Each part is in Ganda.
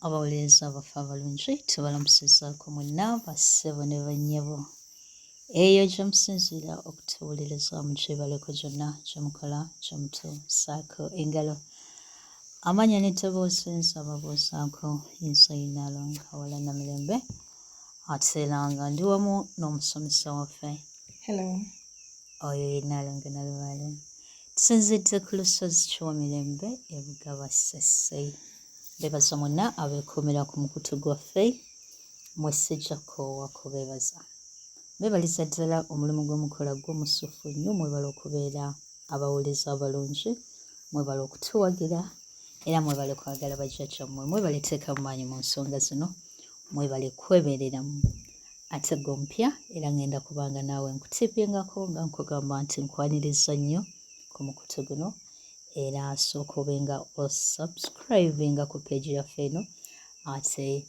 Abawuliriza baffe abalungi, tubalamusizaako mwenna, bassebo ne bannyabo, eyo gye musinziira okutuwuliriza. Mukibaleko gyonna gye mukola, gye mutusaako engalo. Amannya n'eddoboozi nze ababuuzaako Nze Nalongo Namirembe, ate era nga ndi wamu n'omusomesa waffe. Hello. Oyo ye Nalongo Nalubaale. Tusinzidde ku lusozi Kiwamirembe e Bugaba Ssese. Mbeebaza mwenna abeekuumira ku mukutu gwaffe. Mwe sijja kukoowa kubeebaza. Mbeebaliza ddala omulimu gwe mukola gwo musufu nnyo. Mwebale okubeera abawuliza abalungi, mwebale okutuwagira, era mwebale kwagala bajjajjammwe, mwebale teeka mu maanyi mu nsonga zino, mwebale kwebeereramu. Ate gwe omupya, era ngenda kubanga naawe nkutipingako nga nkugamba nti nkwaniriza nnyo ku mukutu guno, era sooka obe nga osubscribinga ku page yaffe eno. Ate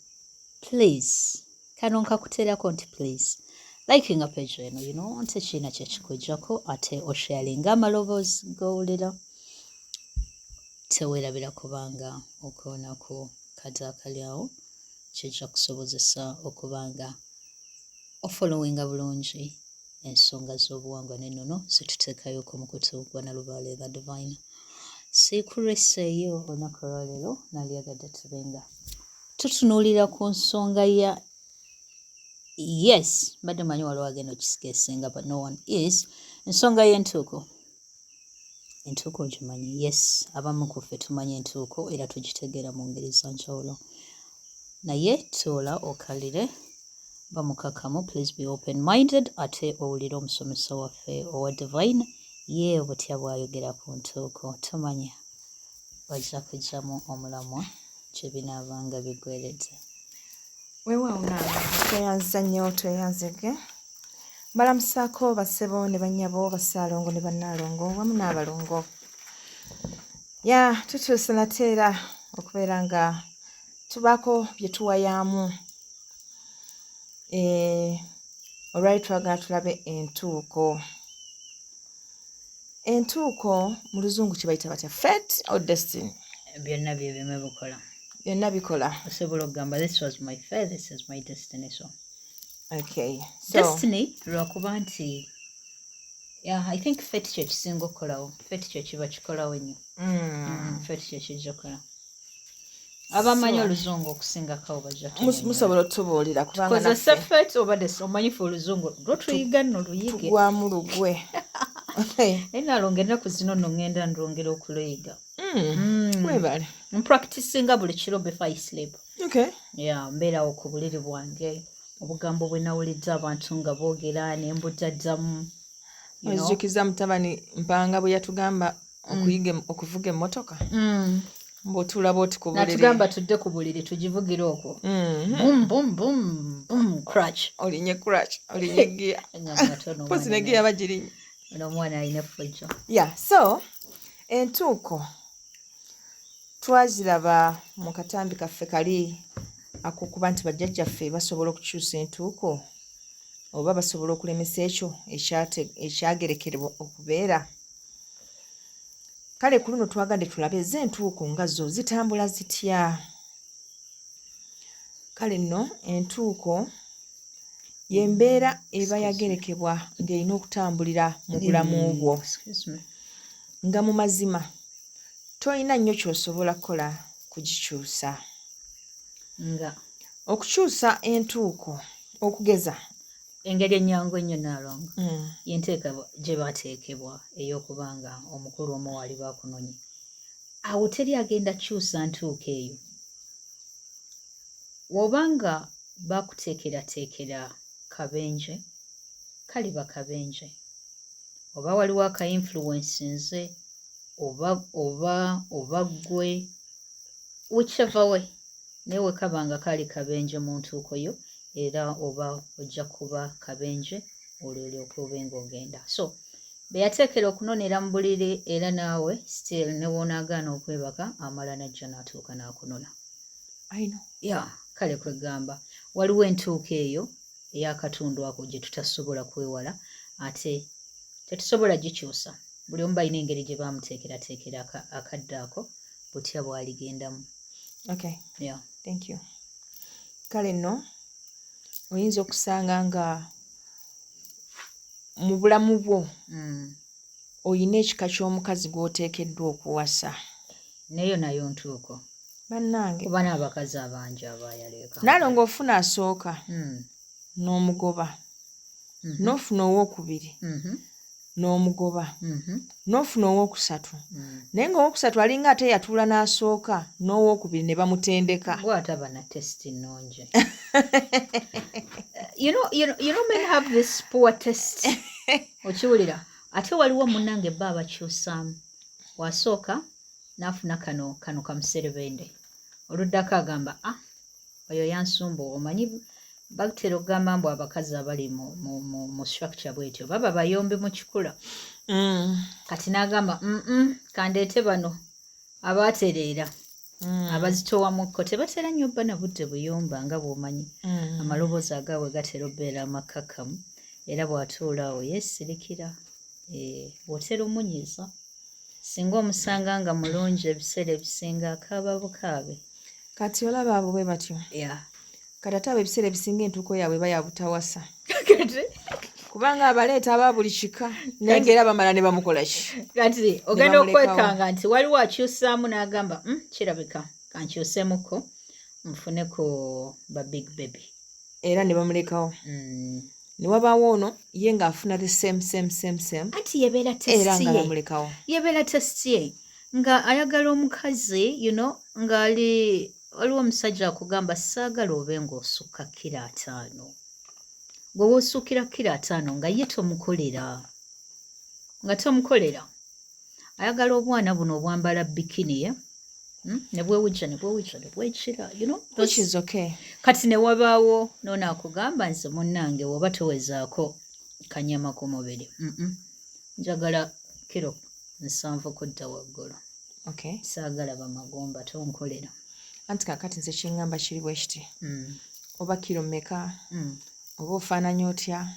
please, kano nkakuteerako nti please likinga page eno, nti kiina kyekikujjako, ate osharinga amaloboozi g'owulira. Teweerabira kubanga okoonaku kadi akali awo kijja kusobozesa okubanga ofollowinga bulungi ensonga z'obuwangwa n'ennono zetuteekayo ku mukutu gwa Nalubaale the Divine. Siikuleseeyo, olunaku olwaleero nalyagadde tubenga tutunuulira ku nsonga ya, yes, mbadde manyi waliwo agenda okisikeesinga, but no one is, ensonga y'entuuko. Entuuko ogimanyi? Yes, abamu ku ffe tumanyi entuuko era tugitegeera mu ngeri za njawulo, naye tuula okalire bamukakamu. Please be open minded ate owulire omusomesa waffe owa divine ye butya bw'ayogera ku ntuuko. Tumanya bajja kugyamu omulamwa gye binaabanga biggweredde. Weewaawo naawe, tweyanza nnyo, tweyanzege. Mbalamusaako bassebo ne bannyabo, bassaalongo ne bannaalongo wamu n'abalongo. Ya tutuuse nate era okubeera nga tubaako bye tuwayaamu. Olwali twagala tulabe entuuko. Entuuko mu Luzungu kye bayita batya? Fate or destiny? Byonna bye bimu, bukola. Byonna bikola. Osobola okugamba, "This was my fate, this is my destiny," so Okay, so destiny lwakuba nti, yeah, I think fate kyekisinga okukolawo. Fate kyekiba kikolawo ennyo. Fate kyekijja okukola. Abamanyi oluzungu okusingako bajja Musobola otubuulira kubanga kozesa naffe fate oba omanyi fe oluzungu lwotuyiga nno luyige. Tugwamu lugwe. Naye nalonga ennaku zino nno ŋŋenda ndwongera okuluyiga. Webale. Mpracticinga buli kiro before I sleep. Yeah, mbeerawo ku buliri bwange, obugambo bwe nawulidde abantu nga boogera ne mbudaddamu. Ozijjukiza mutabani Mpanga bwe yatugamba okuyiga okuvuga emmotoka, mbw'otuula bw'oti ku buliri. Natugamba tudde ku buliri tugivugire okwo. Bum bum bum bum, clutch. Olinye clutch, olinye giya. Pozi ne giya bagirinye. Ono omwana alina effujjo. Yeah, so entuuko twaziraba mu katambi kaffe kali ak'okuba nti bajjajjaffe basobola okukyusa entuuko oba basobola okulemesa ekyo ekyagerekerebwa okubeera. Kale ku luno twagadde tulabe ez'entuuko nga zo zitambula zitya. Kale nno entuuko y'embeera eba yagerekebwa ng'erina okutambulira mu bulamu bwo, Excuse me. nga mu mazima tolina nnyo ky'osobola kukola kugikyusa. Nga okukyusa entuuko, okugeza engeri ennyangu ennyo, Naalongo, yenteeka gye bateekebwa ey'okuba nga omukulu omu wali bakunonye awo, teri agenda kyusa ntuuko eyo. Wobanga bakuteekerateekera kabenje, kaliba kabenje, oba waliwo aka influence nze oba ggwe, whichever way, naye wekaba nga kali kabenje mu ntuuko yo, era oba ojja kuba kabenje, olwo olyoke obe ng'ogenda. So be yateekera okunonera mu buliri, era naawe still ne woonaagaana okwebaka, amala najja n'atuuka n'akunona. I know. Ya, kale kwegamba waliwo entuuko eyo ey'akatundu ako gye tutasobola kwewala, ate tetusobola gikyusa. Buli omu balina engeri gye bamuteekerateekera akadde ako butya bw'aligendamu. Okay. Yeah. Thank you. Kale nno oyinza okusanga nga mu bulamu bwo oyina ekika ky'omukazi gw'oteekeddwa okuwasa. Neyo nayo ntuuko. Bannange. Kuba n'abakazi abangi abaayaleeka. Naalongo ofuna asooka n'omugoba. N'ofuna owookubiri n'omugoba. N'ofuna owookusatu. Naye ng'owookusatu alinga ate yatuula n'asooka n'owookubiri ne bamutendeka. Gw'ataba na taste nnungi. You know, men have this poor taste. Okiwulira? Ate waliwo munnange bba abakyusaamu. Wasooka n'afuna kano kamuserebende. Oluddako agamba, "Ah, oyo yansumbuwa." Omanyi batera okugamba mbu abakazi abali mu structure bw'etyo baba bayombi mu kikula. Kati n'agamba, kandeete bano abaatereera." Abazitowamukko tebatera nnyo bba na budde buyomba nga bw'omanyi. Amaloboozi agaabwe gatera obbeera amakkakkamu era bw'atuula awo yeesirikira. Eh, bw'otera omunyiiza singa omusanga nga mulungi, ebiseera ebisinga akaaba bukaabe. Kati olaba abo bwe batyo. Kati ate abo ebiseera ebisinga entuuko yaabwe eba ya butawasa. Kati Kubanga abaleeta aba buli kika naye ng'era bamala ne bamukola ki? Kati ogenda bamulekawo. Okwekanga nti waliwo akyusaamu n'agamba, kirabika kankyuseemuko nfune ku ba big baby." Era ne bamulekawo. Ne wabaawo ono ye ng'afuna the same same same same. Anti yebeera era taste nga ye. bamulekawo. Yebeera taste ye nga ayagala omukazi ng'ali waliwo omusajja akugamba, "Saagala obe ng'osukka kiro 50." Gwe w'osukkira kiro 50 nga ye tomukolera, nga tomukolera. Ayagala obwana buno obwambala bikini ye. Ne bwewujja ne bwewujja ne bwekira. Which is okay. Kati ne wabaawo noono akugamba, "Nze munnange woba towezaako kanyama ku mubiri, Njagala kiro 70 kudda waggulu. Saagala bamagumba, tonkolera." Anti kaakati nze kyeŋŋamba kiri bwe kiti. Oba kiro mmeka, oba ofaananya otya,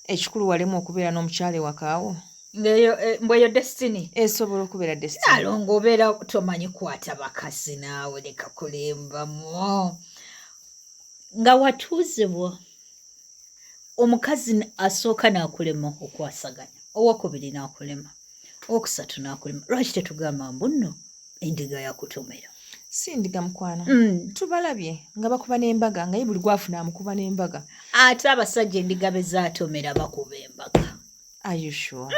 ekikulu walemu okubeera n'omukyala ewakaawo. Ng'eyo eh, mbwe eyo destiny. Esobola okubeera destiny. Nalongo obeera tomanyi kwata bakazi naawe, leka kulimbamu. Nga watuuzibwa omukazi asooka n'akulema okwasaganya, owokubiri n'akulema, owokusatu n'akulema, lwaki tetugamba mbu nno endiga yakutomera? Si ndiga, mukwano. Tubalabye nga bakuba n'embaga, nga ye buli gwafuna amukuba n'embaga. Ate abasajja endiga be zaatomera bakuba embaga. Are you sure?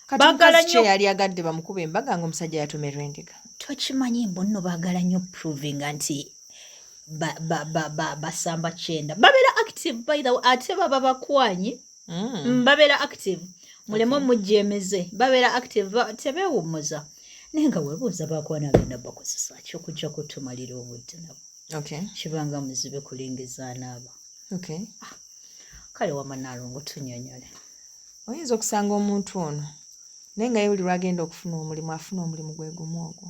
Kati Baagala mukazi ki nnyo- eyali agadde bamukuba embaga ng'omusajja yatomerwa endiga? Tokimanyi mbu nno baagala nnyo provinga nti basamba kyenda, babeera active by the way, ate baba bakwanyi. Babeera active, muleme omujjeemeze, babeera active, tebeewummuza. Naye nga weebuuza, bakwana agenda bakozesa ki okujja kutumalira obudde nabo? Kibanga muzibe kulingiza anaaba. Kale wama Naalongo, tunnyonnyole. Oyinza okusanga omuntu ono naye nga ye buli lwagenda okufuna omulimu afuna omulimu gwe gumu ogwo,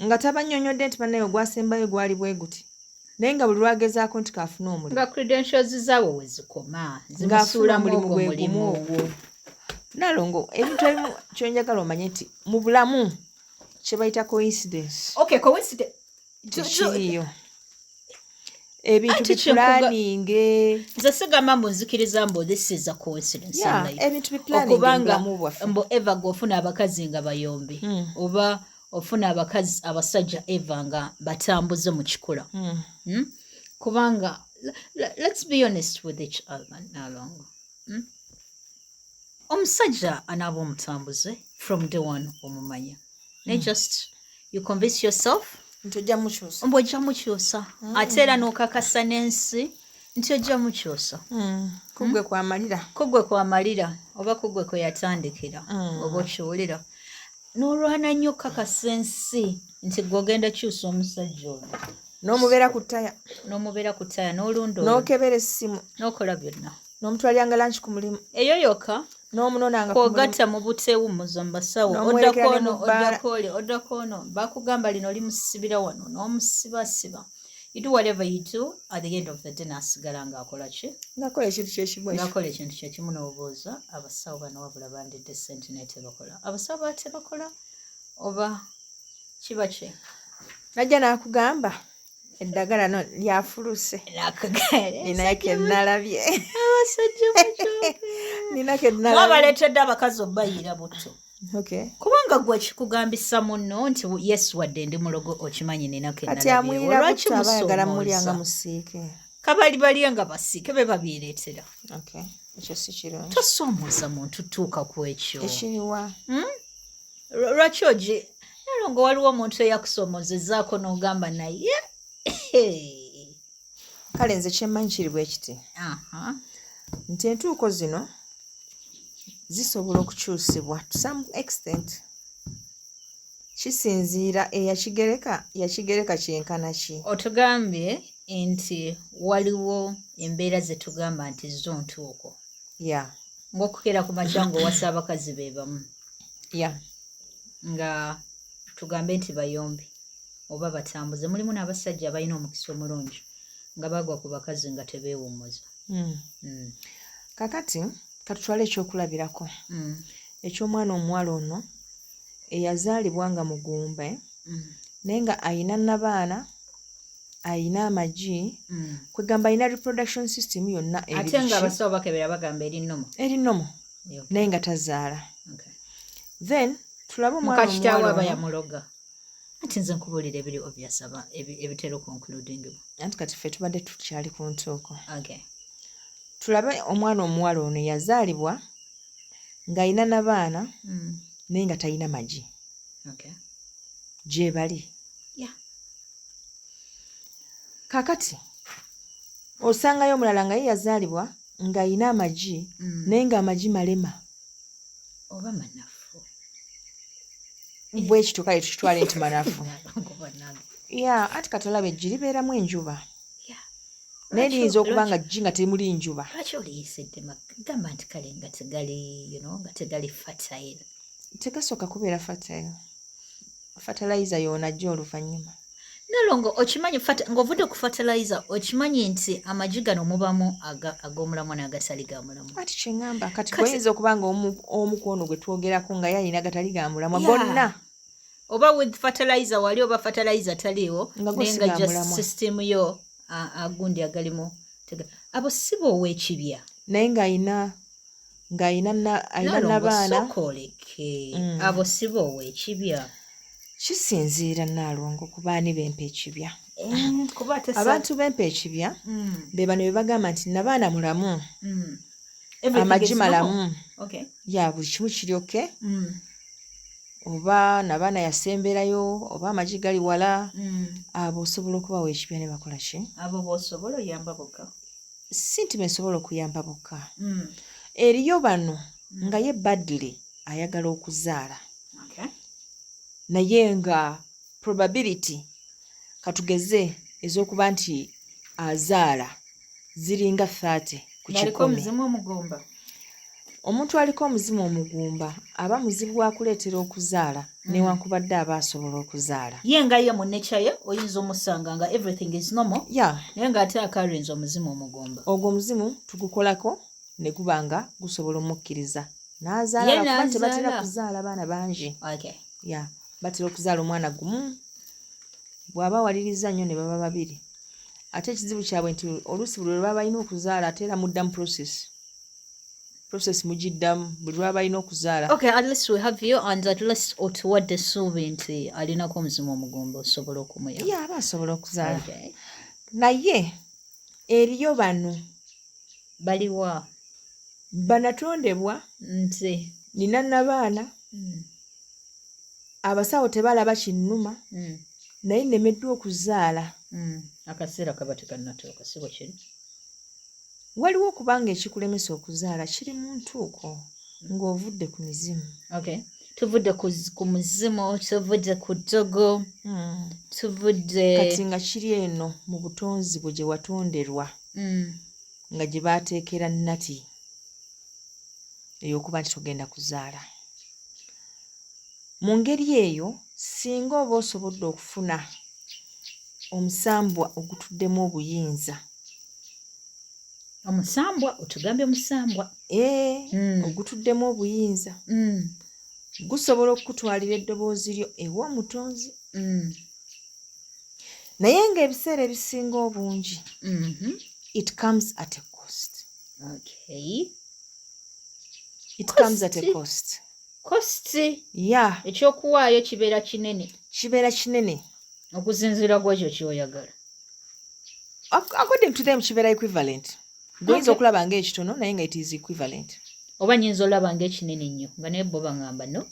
nga tabannyonnyodde nti bannaye ogwasembayo gwali bwe guti, naye nga buli lwagezaako nti kaafuna omulimu, nga credentials zaabwe we zikoma, ng'afuna zimusuulamu omulimu ogwo gwe gumu mulimu. Ogwo. Nalongo, ebintu ebimu kyenjagala omanye nti mu bulamu kye bayita coincidence Okay, coincidence tekiriiyo. Ebintu Anti biplaninge. Nze sigamba mbu nzikiriza mbu this is a coincidence in life. Ebintu biplaninge mu Okubanga bulamu bwaffe. Mbu eva gweofuna abakazi nga bayombi, oba ofuna abakazi abasajja eva nga batambuze mu kikula. Kubanga let's be honest with each other, Nalongo. Omusajja anaaba omutambuze from day one omumanya, naye just you convince yourself nti ojja mukyusa. Mbu ojja mukyusa, ate era n'okakasa n'ensi nti ojja mukyusa. Kugwe kwamalira. Kugwe kwamalira oba kugwe kwe yatandikira. Oba okiwulira n'olwana nnyo okukakasa ensi nti gwe ogenda kyusa omusajja ono. N'omubeera ku ttaya. N'omubeera ku ttaya n'olunda olwo, N'okebera essimu. N'okola byonna. N'omutwaliranga lunch ku mulimu. Eyo yokka. N'omunonanga ku mulimu. Kwogatta mu buteewummuzo mu basawo. N'omuwerekera Oddako ne ono, mu bbaala. Oddako oli, oddako ono, bakugamba lino limusibira wano n'omusibasiba. You do whatever you do, at the end of the day n'asigala ng'akola ki? Ng'akola ekintu kyekimu ekyo. Ng'akola ekintu kyekimu. N'obuuza abasawo bano, wabula bandidde sente naye tebakola. Abasawo ba tebakola oba Kiba ki? Najja n'akugamba eddagala no lyafuluse. Nina ke nalabye. Abasajja bakyogera. Nina ke nalabye. Mwabaleetedde abakazi obayiira butto. Okay. Kubanga gwe kikugambisa munno nti yes wadde ndi mulogo okimanyi nina ke Kati nalabye. amuyira Lwaki butto aba ayagala mulya nga musoomooza? musiike. Kabali balye nga basiike be babyereetera. Okay. Ekyo si kirungi. Tosoomooza muntu tuuka ku ekyo. Ekiriwa. Lwaki ogi nalongo waliwo omuntu eyakusoomozezaako n'ogamba naye Kale nze kyemmanyi kiri bwe kiti. Nti entuuko zino zisobola okukyusibwa to some extent. Kisinziira eyakigereka yakigereka kyenkana ki. Otugambye nti waliwo embeera ze tugamba nti zo ntuuko. Ng'okukeera ku makya ng'owasa abakazi be bamu. Nga tugambe nti bayombi oba batambuze. Mulimu n'abasajja abalina omukisa omulungi nga bagwa ku bakazi nga tebeewummuza. Kakati katutwale ekyokulabirako. Eky'omwana omuwala ono eyazaalibwa nga mugumba, naye nga ayina nnabaana, ayina amagi, kwegamba ayina reproduction system yonna eri Ate nga biki? abasawo bakebera bagamba eri normal. Eri normal. Naye nga tazaala. Then tulabe omwana Muka kitaawe omuwala aba ono. yamuloga. Anti nze nkubuulira ebiri obvious ebitera okuconcludingibwa. Anti kati ffe tubadde tukyali ku ntuuko. Tulabe omwana omuwala ono yazaalibwa ng'ayina n'abaana, naye nga talina magi. Gye bali. Kaakati osangayo omulala nga ye yazaalibwa ng'ayina amagi, naye ng'amagi malema. Oba manafu. Bwe kityo kale tukitwale nti manafu. Nalongo bannange. Yeah, anti kati olaba eggi libeeramu enjuba. Naye liyinza okuba nga ggi nga temuli njuba. Lwaki oliyise ddema? Gamba nti kale nga tegali, you know, nga tegali fertile. Tegasooka kubeera fertile. Fertilizer y'onajja oluvannyuma. Nalongo okimanyi ng'ovudde ku fertilizer okimanyi nti amagi gano mubamu ag'omulamwa n'agatali ga mulamwa. Ati kye ŋŋamba kati Kati gwe oyinza okuba nga omu ku ono gwe twogerako nga ye alina agatali ga mulamwa gonna. Oba with fertilizer wali oba fertilizer taliiwo, Nga go naye si nga ga just mulamwa. system yo agundi agalimu abo si b'ow'ekibya. Naye ng'alina alina Nalongo, n'abaana. sooka oleke. Abo si b'ow'ekibya. Kisinziira Nnaalongo ku baani bempa ekibya. Kuba ate Abantu bempa ekibya be bano be bagamba nti nabaana mulamu. Everything Amagi is normal. malamu. Ya buli kimu kiri okay. Oba nabaana yasemberayo oba amagi gali wala. Abo osobola okubawa ekibya ne bakola ki? Abo b'osobola oyamba bokka. Si nti bensobola okuyamba bokka. Eriyo bano nga ye badly ayagala okuzaala. Naye nga probability katugeze ez'okuba nti azaala ziringa 30 ku Ng'aliko kikumi. omuzimu omugumba. Omuntu aliko omuzimu omugumba aba muzibu wa kuleetera okuzaala newankubadde aba asobola okuzaala. Ye nga ye mu nature ye oyinza omusanga nga everything is normal. Naye ng'ate akarinze omuzimu omugumba. Ogwo omuzimu tugukolako ne guba nga gusobola omukkiriza. N'azaala Ye lwakuba tebatera n'azaala. kuzaala baana bangi. Batera okuzaala omwana gumu. Bw'aba awaliriza nnyo ne baba babiri. Ate ekizibu kyabwe nti oluusi buli lwe baba balina okuzaala ate era muddamu process. Process mugiddamu buli lwe baba balina okuzaala. Okay, at least we have you and at least otuwadde essuubi nti alinako omuzimu omugumba osobola okumuyamba. Yeah, aba asobola okuzaala. Naye eriyo bano. Baliwa? Banatondebwa. Nti. Nina nabaana. Abasawo tebalaba kinnuma. Naye nnemeddwa okuzaala. Akaseera kaba tekannatuuka, si bwe kiri? Waliwo okubanga ekikulemesa okuzaala kiri mu ntuuko ng'ovudde ku mizimu. Tuvudde ku muzimu, tuvudde ku ddogo, tuvudde Kati nga kiri eno mu butonzi bwe gye watonderwa. Nga gye baateekera nati ey'okuba nti togenda kuzaala. Mu ngeri eyo, singa oba osobodde okufuna omusambwa ogutuddemu obuyinza. Omusambwa, otugambye omusambwa. Ogutuddemu obuyinza. Gusobola okukutwalira eddoboozi lyo ew'omutonzi. Naye ng'ebiseera ebisinga obungi it comes at a cost. It comes at a cost. Cost. Yeah. Ekyokuwaayo kibeera kinene. Kibeera kinene. Okusinziira ku ekyo kyoyagala. According to them kibeera equivalent. Gwoyinza okulaba ng'ekitono naye nga it is equivalent. Oba nyinza olaba ng'ekinene nnyo nga naye bo baŋŋamba no.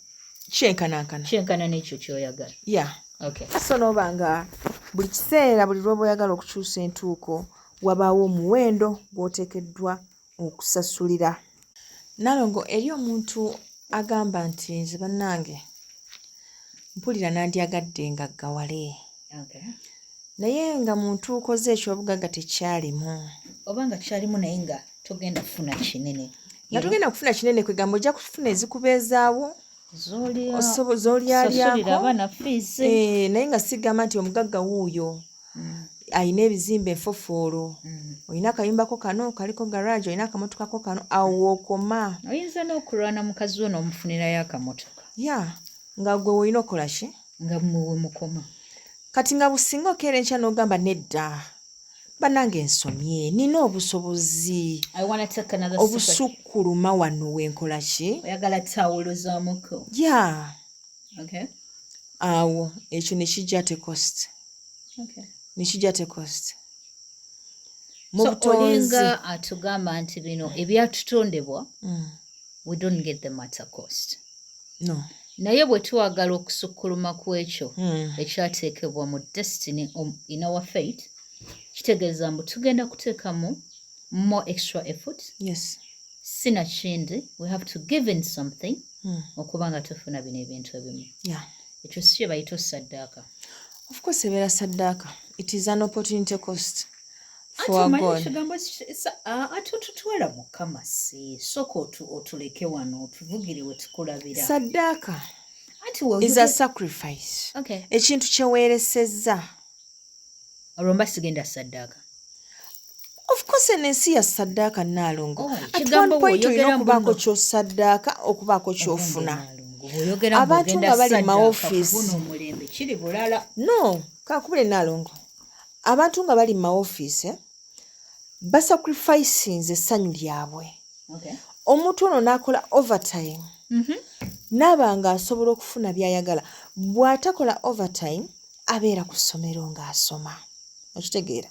Kyenkanankana. Kyenkana n'ekyo kyoyagala. Yeah. Okay. So n'oba nga buli kiseera buli lw'oba oyagala okukyusa entuuko wabaawo omuwendo gw'oteekeddwa okusasulira. Nalongo, eri omuntu agamba nti nze bannange mpulira nandyagadde nga ggawale. Naye nga mu ntuuko ze eky'obugagga tekyalimu. Oba nga kyalimu naye nga togenda kufuna kinene. Nga togenda kufuna kinene, kwegamba ojja kufuna ezikubeezaawo z'olyalyako abaana fees. Naye nga sigamba nti omugagga wuuyo alina ebizimbe enfofoolo, olina akayumbako kano kaliko garage, olina akamotoka kano, awo wookoma. Oyinza n'okulwana mukazi wo n'omufunirayo akamotoka. Ya, nga gwe olina okukola ki? Nga mwe mukoma. Kati nga businga okeera enkya n'ogamba nedda bannange nsomye, nina obusobozi I wanna take another step. Obusukkuluma wano wenkola ki? Oyagala tawulo za muko. Ya. Awo ekyo ne kijja at a cost. Ne kijja at a cost mu So butonzi. Olinga atugamba nti bino ebyatutondebwa we don't get them at a cost. No. Naye bwe twagala okusukkuluma ku ekyo ekyateekebwa mu destiny in our fate, kitegeeza mbu tugenda kuteekamu more extra effort. Sinakindi we have to give in something okuba nga tufuna bino ebintu ebimu. Ekyo si kye bayita osaddaaka? Of course ebeera saddaaka. It is an opportunity cost. Ate omanyi ekigambo ate otutwala mukama si sooka otuleke wano otuvugire we tukulabira. Saddaaka Anti we is a sacrifice. Ekintu kyeweeresezza. Olwo mba sigenda saddaaka. Of course eno ensi ya saddaaka, Naalongo. Oh, At one ekigambo point olina bw'oyogera okubaako mbuno. Ky'osaddaaka okubaako ky'ofuna. Bw'oyogera Abantu nga bali mu maofiisi. Guno omulembe kiri bulala. No, kankubule Naalongo. Abantu nga bali mu maofiisi basacrificinze essanyu lyabwe. Omuntu ono n'akola overtime n'aba ng'asobola okufuna by'ayagala. Bw'atakola overtime abeera ku ssomero ng'asoma. Okitegeera?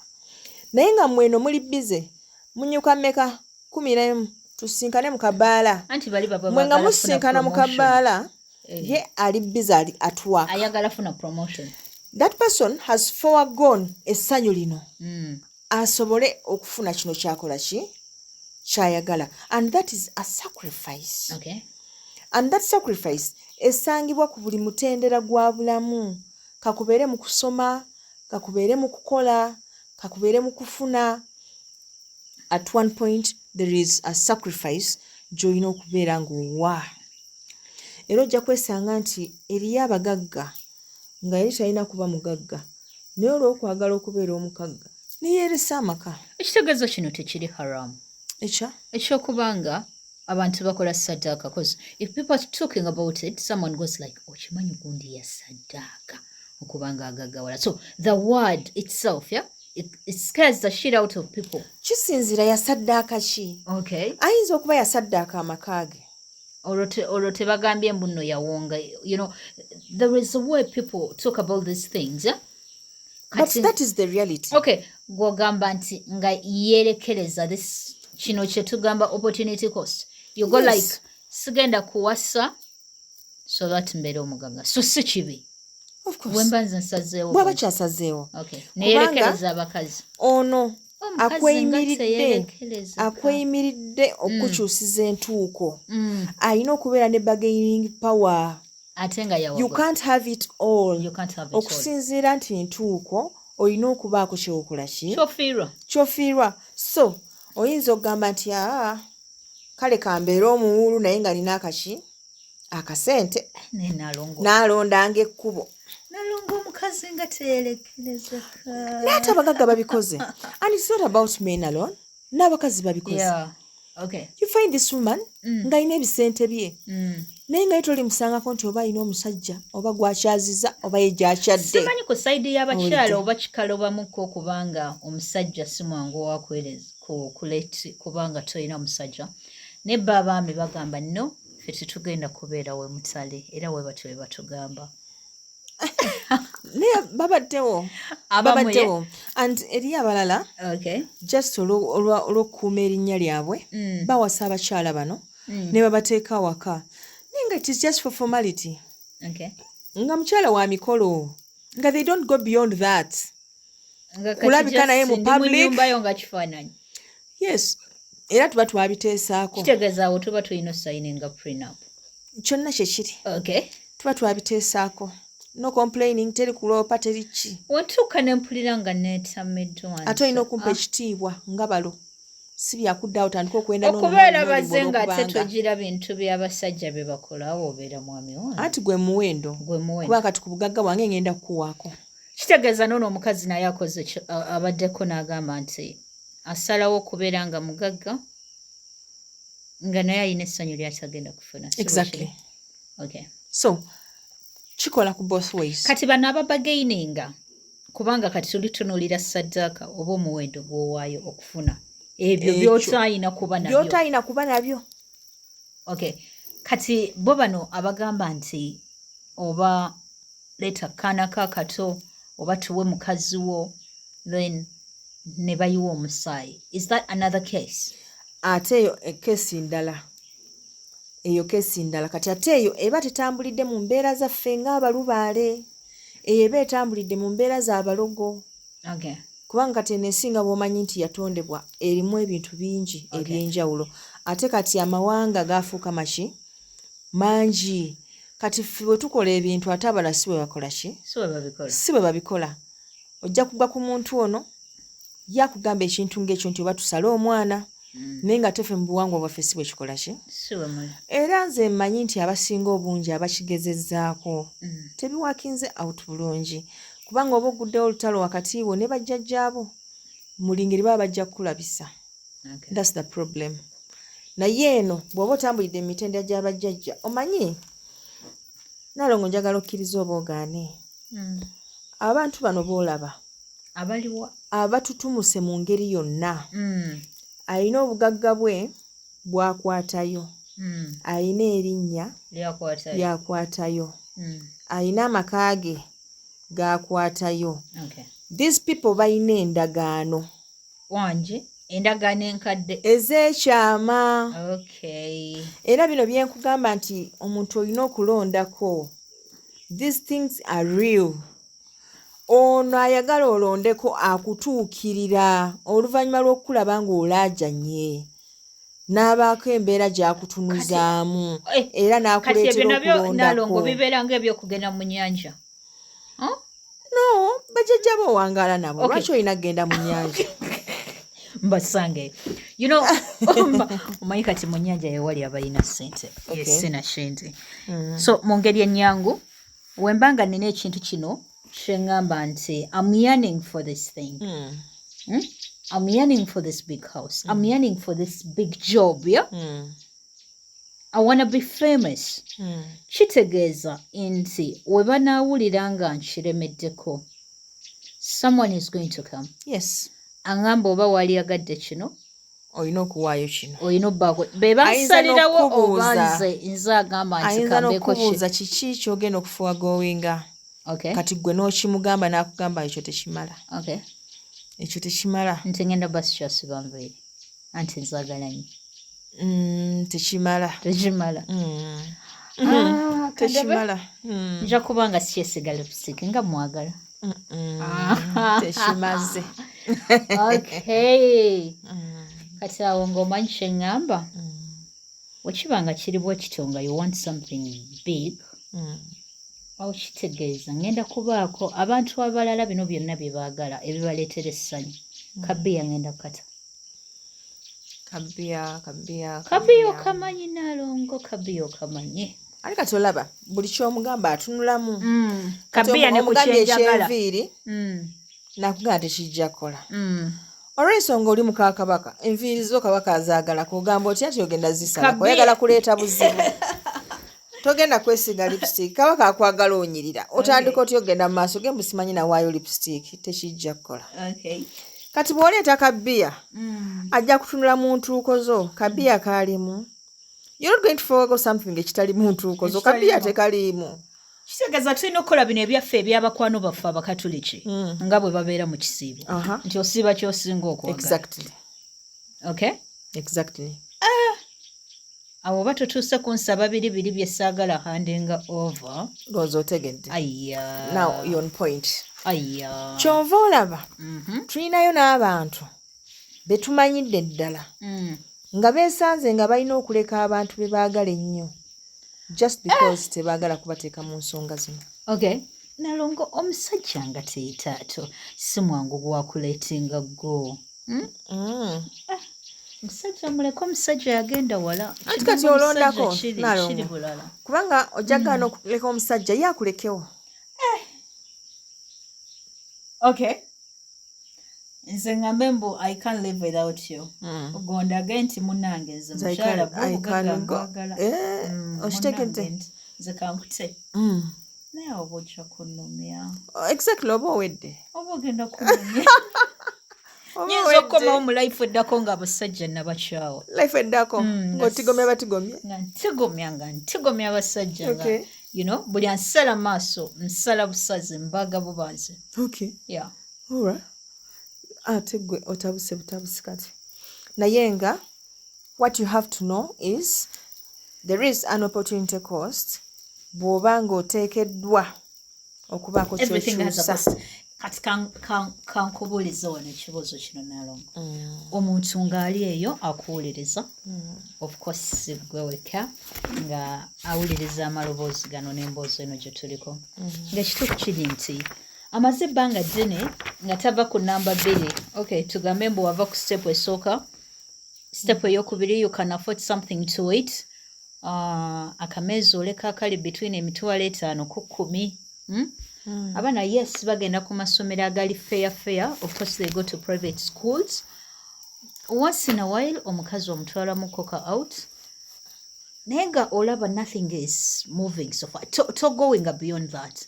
Naye nga mmwe eno muli busy munyuka mmeka, 11 tusinkane mu kabaala. Anti bali baba Mwe nga baagala kufuna musinkana mu promotion. kabaala, Eh. ye ali busy ali at work. Ayagala funa promotion. That person has foregone essanyu lino asobole okufuna kino kyakola ki kyayagala, and that is a sacrifice. And that sacrifice esangibwa ku buli mutendera gwa bulamu, kakubeere mu kusoma, kakubeere mu kukola, kakubeere mu kufuna. At one point there is a sacrifice gy'olina okubeera ng'owa, era ojja kwesanga nti eriyo abagagga nga yali talina kuba mugagga, naye olw'okwagala okubeera omugagga neyeeresa amaka. Ekitegeezo kino tekiri haramu? Ekya? Ekyokubanga abantu bakola saddaaka, cause if people are talking about it, someone goes like, okimanyi gundi ya saddaaka okubanga agaggawala. So the word itself, yeah, it scares the shit out of people. Kisinziira yasaddaaka ki. Ayinza okuba yasaddaaka amaka ge. Olwo tebagambye mbu nno yawonga. There is a way people talk about these things, yeah? But that is the reality. Okay, gwogamba nti nga yeerekereza this kino kyetugamba opportunity cost. You go like, sigenda kuwasa so that mbeere omugagga, so si kibi? Of course. Bwemba nze nsazeewo Bw'aba bwenti. kyasazeewo. Okay, Kubanga neyerekereza abakazi. ono Omukazi nga akweyimiridde teyerekereza. Akweyimiridde okukyusiza entuuko, alina okubeera ne bargaining power. Ate nga You yawagwa. can't have it all. You can't have it all. Okusinziira nti ntuuko olina okubaako kyewokola ki Kyofiirwa. Kyofiirwa. So oyinza okugamba nti aa, kale kambeere omuwuulu naye nga nina akaki akasente. Naye Nalongo, N'alondanga ekkubo. Nalongo, omukazi nga teyerekerezeka. Naye ate abagagga babikoze, and it's not about men alone, n'abakazi babikoze. You find this woman ng'alina ebisente bye. Naye nga ye tolimusangako nti oba alina omusajja oba gwakyaziza oba ye gyakyadde. Simanyi ku side y'abakyala oba kikalobamuko, kubanga omusajja si mwangu wakwereza kubanga tolina musajja, naye bo abaami bagamba, "No, ffe tetugenda kubeera we mutale," era we batyo bwe batugamba. Naye babaddewo. Abamu. Babaddewo, and eri abalala just olw'okukuuma erinnya lyabwe bawasa abakyala bano ne babateeka awaka, naye nga it is just for formality, nga mukyala wa mikolo, nga they don't go beyond that. Nga kati Kulabika just naye mu ndi mu public. nnyumba yo nga kifaananyi. Yes, era tuba twabiteesaako. Kitegeeza awo tuba tulina osayininga prenup. Kyonna kyekiri. Tuba twabiteesaako, no complaining, teri kuloopa, teri ki. Wentuuka ne mpulira nga neetamiddwa. Ate olina okumpa ekitiibwa nga balo, si byakudde otandika okwenda Okubeera baze ng'ate togira bintu by'abasajja bye bakola, awo obeera mwami wange. Anti gwe muwendo. Gwe muwendo. Kuba kati ku bugagga bwange ngenda kukuwaako. Kitegeeza noono omukazi naye akoze abaddeko n'agamba nti asalawo okubeera nga mugagga nga naye alina essanyu lyatagenda kufuna. Si bwe Exactly. kiri? Okay. So kikola ku both ways. Kati bano ababargaininga, kubanga kati tuli tunuulira saddaaka oba omuwendo gw'owaayo okufuna ebyo Ekyo. by'otayina kuba nabyo. Byotayina kuba nabyo. Okay, kati bo bano abagamba nti oba leeta kaana ka kato oba tuwe mukazi wo, then ne bayiwa omusaayi, is that another case? Ate eyo case ndala, eyo case ndala. Kati ate eyo eba tetambulidde mu mbeera zaffe ng'abalubaale, eyo eba etambulidde mu mbeera z'abalogo. Kubanga kati eno ensi nga bw'omanyi nti yatondebwa erimu ebintu bingi ebyenjawulo, ate kati amawanga gaafuuka maki mangi. Kati ffe bwe tukola ebintu, ate abalala si bwe bakola ki? Si bwe babikola. Si bwe babikola. Ojja kugwa ku muntu ono yakugamba ekintu ng'ekyo nti oba tusale omwana, naye nga ate ffe mu buwangwa bwaffe si bwe kikola ki. Si bwe muli. Era nze mmanyi nti abasinga obungi abakigezezzaako tebiworkinze out bulungi, kubanga oba oguddewo olutalo wakati wo ne bajjajjaabo, muli ngeri baba bajja kukulabisa. That's the problem. Naye eno bw'oba otambulidde mu mitendera gy'abajjajja, omanyi Naalongo, njagala okkiriza oba ogaane, abantu bano boolaba Abaliwa? Abatutumuse mu ngeri yonna, alina obugagga bwe bwakwatayo, alina erinnya lyakwatayo, lyakwatayo, alina amaka ge gakwatayo. These people balina endagaano. Wangi, endagaano enkadde. Ez'ekyama. Era bino byenkugamba nti omuntu olina okulondako, these things are real. Ono ayagala olondeko akutuukirira oluvannyuma lw'okukulaba ng'olaajanye, n'abaako embeera gy'akutunuzaamu, Eh, era kati ebyo n'akuleetera nabyo, Naalongo, okulondako. bibeera ng'ebyokugenda mu nnyanja. Huh? No, bajjajja b'owangaala nabo. Lwaki olina kugenda mu nnyanja? Mbasange, omanyi kati mu nnyanja yewali abalina ssente. Yesinakindi. So mu ngeri ennyangu, wemba nga nina ekintu kino kyeŋŋamba nti I'm yearning for this thing, I'm yearning for this big house, I'm yearning for this big job, yeah? I wanna be famous. Kitegeeza nti we banaawulira nga nkiremeddeko, someone is going to come aŋŋamba oba waliyagadde kino, olina okuwaayo kino. Olina obbaako be Ayinza bansalirawo oba n'okukubuuza. nze agamba nti Ayinza kambeeko ki. n'okubuuza kiki kyogenda okuforgoinga. Kati gwe n'okimugamba, n'akugamba ekyo tekimala. Ekyo tekimala. Nti ngenda basi kyasiba nviiri, anti nzaagala nnyo. Tekimala. Tekimala. Ah, kandabe. Tekimala. Nja kuba nga sikyesiga lipstick nga mwagala. Tekimaze. Okay, kati awo ng'omanyi kye ŋŋamba, wekiba nga kiri bwe kityo nga you want something big, awo kitegeeza ngenda kubaako abantu abalala bino byonna bye baagala ebibaleetera essanyu. Kabiya ngenda kata. Kabiya, kabiya. Kabiya okamanyi, Naalongo? Kabiya okamanyi? Ate kati olaba buli kyomugamba atunulamu. Kati Kabiya ne ku omugambye kyenjagala. ekyenviiri, nakugamba tekijja kukola olw'ensonga oli muka kabaka, enviiri zo kabaka azaagalako. Ogamba otya nti ogenda zisalako? Kabiya. Oyagala kuleeta buzibu. Togenda kwesiiga lipstick, kaba kakwagala onyirira, otandika otya ogenda mu maaso ge mbu simanyi nawaayo lipstick? Tekijja kukola. Kati bw'oleeta kabiya, ajja kutunula mu ntuuko zo. Kabiya kaalimu, you're not going to forgo something ekitali mu ntuuko zo. Kabiya tekaliimu. Kitegeeza tulina okukola bino ebyaffe ebyabakwano baffe Abakatuliki, nga bwe babeera mu kisiibo, nti osiiba kyosinga okwagala. Okay. Exactly. Awo oba totuuse kunsaba biri biri bye saagala handinga over. Ndowooza otegedde. Aya. Now you're on point. Aya. Kyova olaba tulinayo n'abantu betumanyidde ddala nga beesanze nga balina okuleka abantu be baagala ennyo just because tebaagala kubateeka mu nsonga zino. Okay, Nalongo, omusajja nga teyitaato si mwangu gwakuletinga go, Mm. Omusajja muleke, omusajja yagenda wala. Anti kati olondako, Kiri Nalongo. kiri bulala. Kubanga ojja gaana okuleka omusajja, ye akulekewo. Okay, nze ngambe mbu I can't live without you. Gondage nti munange nze Nze I mukyala I bwobugagga can go. nkwagala. Eh, okitegedde? Munnange nti nze kankute, naye oba ojja kunnumya. Exactly, oba owedde. Oba ogenda kunnumya. Oba Nyinza owedde. okukomawo mu life eddako nga abasajja nabakyawa. Life eddako ng'otigomya batigomye. Nga ntigomya abasajja nga buli ansala maaso nsala busazi, mbaga bubazi. Yeah. Alright. Ate gwe otabuse butabusi kati, naye nga what you have to know is there is an opportunity cost bw'oba ng'oteekeddwa okubaako Everything has a kyokyusa. cost. Kati kankubuulize wano ekibuuzo kino, Nalongo. Omuntu ng'ali eyo akuwuliriza, of course si gwe wekka nga awuliriza amaloboozi gano n'emboozi eno gye tuliko, ng'ekituufu kiri nti amaze ebbanga ddene nga tava ku namba 2. Okay, tugambe mbu wava ku step esooka, step eyokubiri, you can afford something to eat, akameeza oleka akali between 50,000 ku 10,000, Abaana, yes, bagenda ku masomero agali fair fair, of course they go to private schools. Once in a while omukazi omutwalamu koka out, naye nga olaba nothing is moving so far, to going beyond that.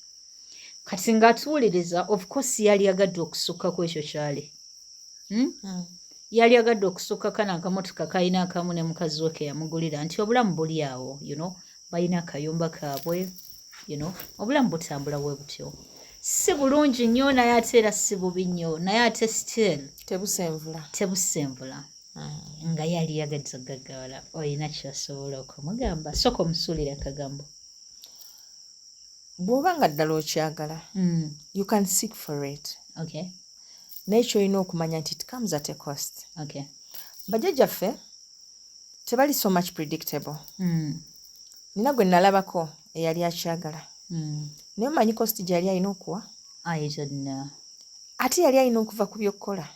Kati ng'atuwuliriza, of course yali agadde okusukka ku ekyo kyali, Yali agadde okusukka kano akamotoka kalina akamu ne mukazi we ke yamugulira, nti obulamu buli awo, balina akayumba kaabwe, obulamu butambula bwe butyo, si bulungi nnyo naye ate era si bubi nnyo, naye ate still Tebusenvula. Tebusenvula. Nga yali yagadde ogaggawala, olina kyosobola okumugamba? Sooka omusuulire akagambo. Bw'oba nga ddala okyagala, you can seek for it, naye kyolina okumanya nti it comes at a cost. Bajjajjaffe tebali so much predictable. Nina gwe nalabako eyali akyagala, naye omanyi cost gye yali alina okuwa? I don't know. Ate yali alina okuva ku byokkola.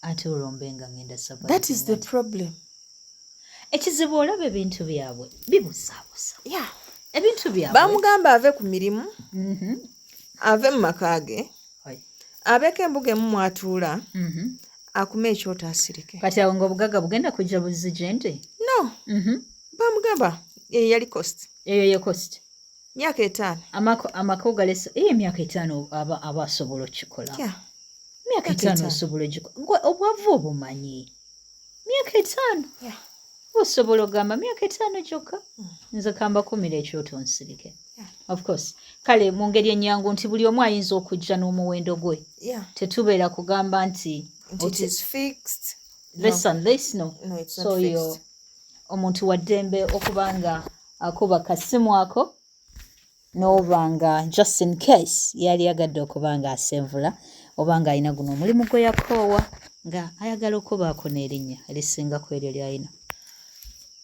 Ate olwombe nga ngenda survive. That is the problem. Ekizibu olaba ebintu byabwe bibusaabusa. Ebintu byabwe. Bamugamba ave ku mirimu, ave mu maka ge, abeeko embuga emu mwatuula, akume ekyoto, asirike. Kati awo nga obugagga bugenda kujja buzzi gye ndi? No. Bamugamba eyo yali cost. Eyo ye cost. Myaka 50. Amaka ogalesa eyo emyaka 50, aba asobola okukikola. Myaka Myaka 50. 50. Osobola ogikola. Gwe obwavu obumanyi, myaka 50 osobola ogamba myaka 50 gyokka nze kambakumira ekyoto nsirike. Of course, kale mu ngeri ennyangu nti buli omu ayinza okujja n'omuwendo gwe. Tetubeera kugamba nti Nti it is fixed. This and this, no. No, it's not So fixed. yo omuntu wa ddembe okuba nga akuba kasimu ako n'oba nga just in case yali agadde okuba nga asenvula, oba nga alina guno omulimu gwe yakoowa, nga ayagala okubaako n'erinnya erisingako eryo ly'alina.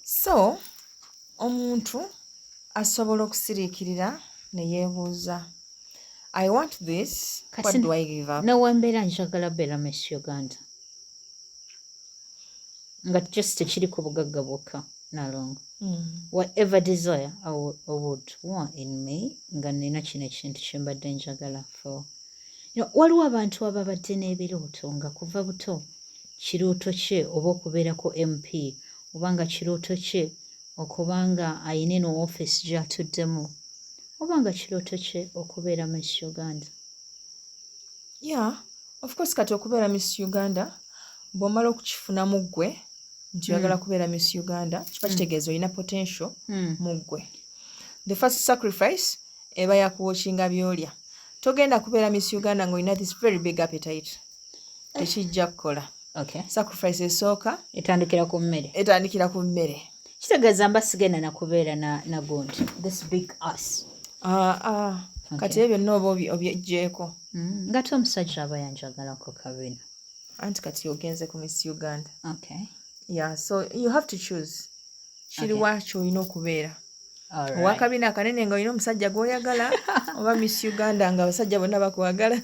So omuntu asobola okusiriikirira ne yeebuuza, I want this, what Kati do I give up? Newembeera njagala beera Miss Uganda, nga just tekiri ku bugagga bwokka, Nalongo. Whatever desire I would want in me, nga nina kino ekintu kyembadde njagala for waliwo abantu ababadde n'ebirooto nga kuva buto kirooto kye oba okubeerako MP, oba nga kirooto kye Okuba nga ayina eno ofiisi gy'atuddemu oba nga kirooto kye okubeera Miss Uganda. Yeah, of course. Kati okubeera Miss Uganda, bw'omala okukifunamu ggwe nti oyagala kubeera Miss Uganda, kiba kitegeeza olina potential mu ggwe. The first sacrifice eba yakuwatchinga byolya. Togenda kubeera Miss Uganda ng'olina this very big appetite, tekijja kukola. Sacrifice esooka etandikira ku mmere. Etandikira ku mmere. Kitegeeza mba sigenda nakubeera na gundi, this big ass. Ah, ah. Kati ebyo byonna oba obyeggyeko. Ngate omusajja aba yanjagalako kabina. Anti kati ogenze ku Miss Uganda. Yeah, so you have to choose kiriwa kyolina okubeera. Owakabina akanene nga olina omusajja gw'oyagala, oba Miss Uganda nga abasajja bonna bakwagala.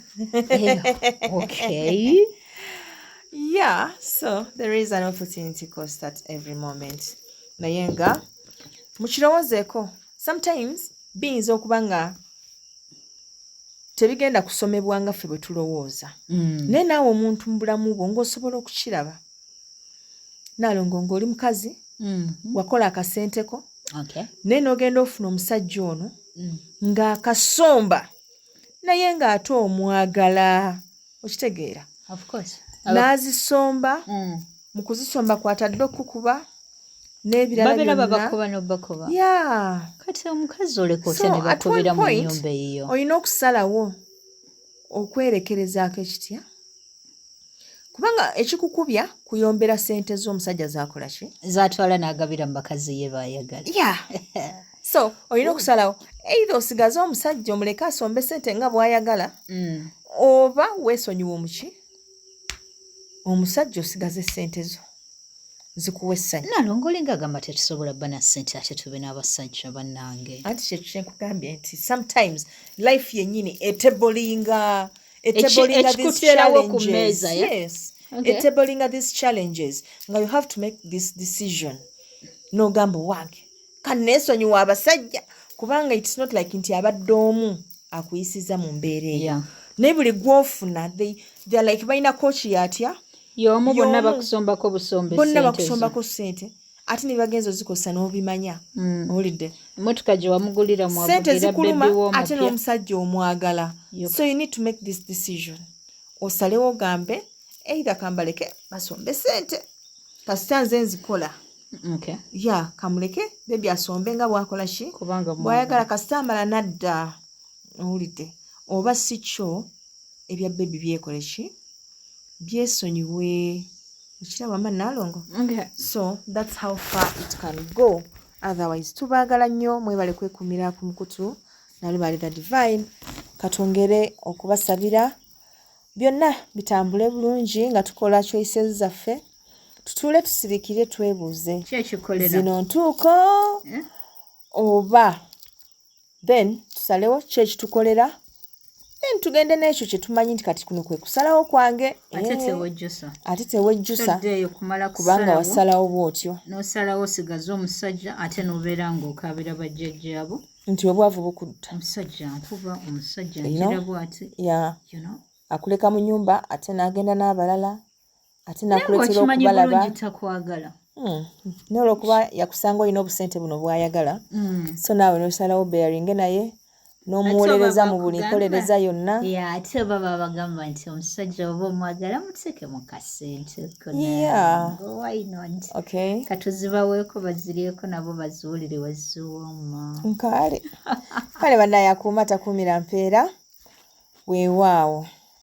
Yeah, so there is an opportunity cost at every moment, naye nga mukirowoozeeko, sometimes biyinza okuba nga tebigenda kusomebwa nga ffe bwe tulowooza. Naye naawe omuntu mu bulamu bwo ng'osobola okukiraba, Naalongo, ng'oli mukazi, wakola akasenteko, naye n'ogenda ofuna omusajja ono ng'akasomba, naye ng'ate omwagala, okitegeera? Of course. N'azisomba. Mu kuzisomba kwatadde okukuba n'ebirala. Babeera babakuba n'obakuba. Kati omukazi oleka otya ne bakubira mu nnyumba eyiyo? Olina okusalawo okwerekerezaako ekitya, kubanga ekikukubya kuyombera sente z'omusajja zakola ki? Zatwala n'agabira mu bakazi ye bayagala. Yeah, so olina okusalawo, either osigaze omusajja omuleke asombe sente nga bw'ayagala, oba weesonyiwa omuki omusajja osigaze sente zo zikuwa essanyu. Nalongo, olinga agamba tetusobola bba na ssente ate tube n'abasajja, bannange. Anti kyekyo kyenkugambye nti sometimes life yennyini etablinga etablinga these Ekikuteerawo ku mmeeza, yeah? Yes. Etablinga these challenges nga you have to make this decision, n'ogamba, "Wange kaneesonyiwa abasajja," kubanga it's not like nti abadde omu akuyisiza mu mbeera eyo. Naye buli gw'ofuna, they are like balina kooki yatya. Y'omu bonna. Y'omu. Bakusombako busombe Bonna. ssente ezo. Bakusombako ssente, ate ne bagenza ozikozesa n'obimanya. Owulidde? Emmotoka gye wamugulira Sente mwavugira zikuluma bebi ate w'omupya. N'omusajja omwagala. So you need to make this decision, osalewo ogambe, either kambaleke basombe sente kasita nze nzikola. Ya, kamuleke bebi asombe nga bwakola ki, kubanga bwayagala, kasita amala nadda. Owulidde? Oba si kyo, ebya bebi byekole ki, byesonyiwe. Okiraba ma Naalongo? Okay. So that's how far it can go. Otherwise tubaagala nnyo, mwebale kwekumira ku mukutu Nalubale the Divine. Katwongere okubasabira byonna bitambule bulungi nga tukola choices zaffe. Tutuule tusirikire, twebuuze, Ki ekikolera? zino ntuuko Eh? oba? Then tusalewo ki ekitukolera, then tugende n'ekyo kye tumanyi nti kati kuno kwe kusalawo kwange. Ate tewejjusa. Ate tewejjusa. Toddeeyo kumala kubanga kusalawo. Wasalawo bw'otyo. N'osalawo osigaze omusajja, ate n'obeera ng'okaabira bajjajjaabo nti obwavu bukutta. Omusajja nkuba, omusajja You know? ngira bw'ati. Akuleka mu nyumba ate n'agenda n'abalala, ate Naye n'akuleetera ng'okimanyi okubalaba. bulungi takwagala. Naye olwokuba yakusanga olina obusente buno bw'ayagala, so naawe n'osalawo bearinge naye n'omuwolereza mu buli nkolereza yonna. Yeah, ate oba babagamba nti omusajja oba omwagala muteeke mu kasente. Why not? Okay. Katuzibaweeko baziryeko nabo baziwulire weziwooma. Kale kale, bannaye, akuuma takuumira mpeera, weewaawo.